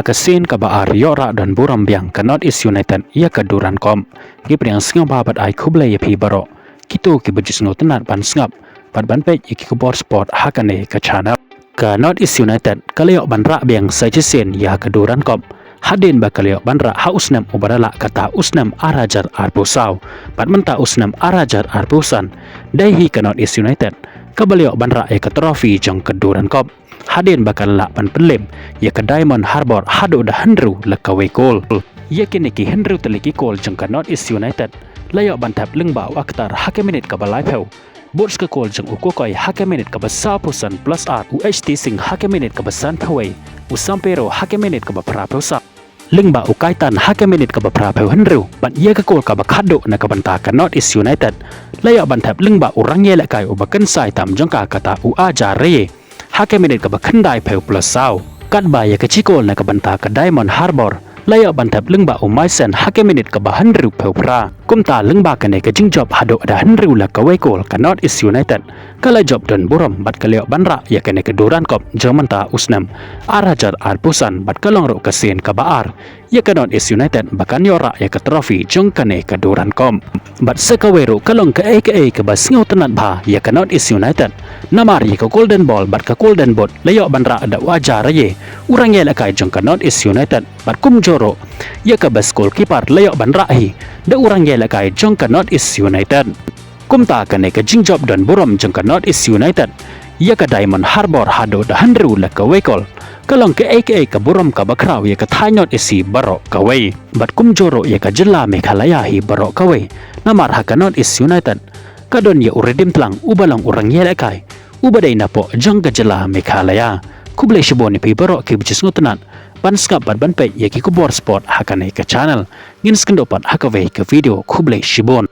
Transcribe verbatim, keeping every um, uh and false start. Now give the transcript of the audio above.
Ka sien kaba ar ïoh rah don burom biang ka North East United ïa ka Durand Cup. Ngi pdiang sngewbha bad ai khublei ïa phi baroh kito kiba ju sngewtynnat ban sngap bad ban peit ïa ki khubor sport ha kane ka channel. Ka North East United ka la ïoh ban rah biang sa shisien ïa ka Durand Cup hadien ba ka la ïoh ban rah ha u snem uba la lah, kata u snem ar hajar arphew saw. Bad mynta u snem ar hajar arphew san, dei hi ka North East United kaba la ïoh ban rah ïa ka trophy jong ka Durand Cup hadien ba ka la lah ban pynlip ïa ka Diamond Harbour haduh da hynriew la kawei kol. Ïa kine ki hynriew tylli ki kol jong ka North East United la ïoh ban thep lyngba u Akhtar ha ka minit kaba laiphew, bad ka kol jong u Kokoi ha ka minit kaba sawphew san plus ar, u H T Singh ha ka minit kaba sanphew wei, u Sampero ha ka minit kaba phraphew saw, lyngba u Kaitan ha ka minit kaba phraphew hynriew. Bad ïa ka kol kaba khatduh na ka bynta ka North East United la ïoh ban thep lyngba u rangïalehkai uba kynsai tam jong ka, kata u Aja Raye ha ka minit kaba khyndaiphew plus saw. Katba ïa ka chi kol na ka bynta ka Diamond Harbour la ïoh ban thep lyngba u Maisen ha ka minit kaba hynriewphew phra. Kumta lyngba kane ka jingjop haduh da hynriew la kawei kol, ka North East United ka la jop don burom bad ka la ïoh ban rah ïa kane ka Durand Cup jong mynta u snem ar hajar arphew san, bad ka long ruh ka sien kaba ar ïa ka North East United ba kan ïoh rah ïa ka trophy jong kane ka Durand Cup. Bad sa kawei ruh ka long kaei kaei kaba sngewtynnat bha ïa ka North East United, namar ïa ka Golden Ball bad ka Golden Boot la ïoh ban rah da u Aja Raye, u rangïalehkai jong ka North East United. Bad kumjuh ruh ïa ka Best Goalkeeper la ïoh ban rah hi da u rangïalehkai jong ka North East United. Kumta kane ka jingjop don burom jong ka North East United ïa ka Diamond Harbour haduh da hynriew la kawei kol ka long kaei kaei ka burom kaba khraw ïa ka thaiñ North East hi baroh kawei, bad kumjuh ruh ïa ka jylla Meghalaya hi baroh kawei. Namar ha ka North East United ka don ïa u Redeem Tlang uba long u rangïalehkai uba dei napoh jong ka jylla Meghalaya. Khublei shibun ïa phi baroh kiba ju sngewtynnat ban sngap bad ban peit ïa ki khubor sport ha kane ka channel. Ngin sa ïakynduh pat ha kawei ka video. Khublei shibun.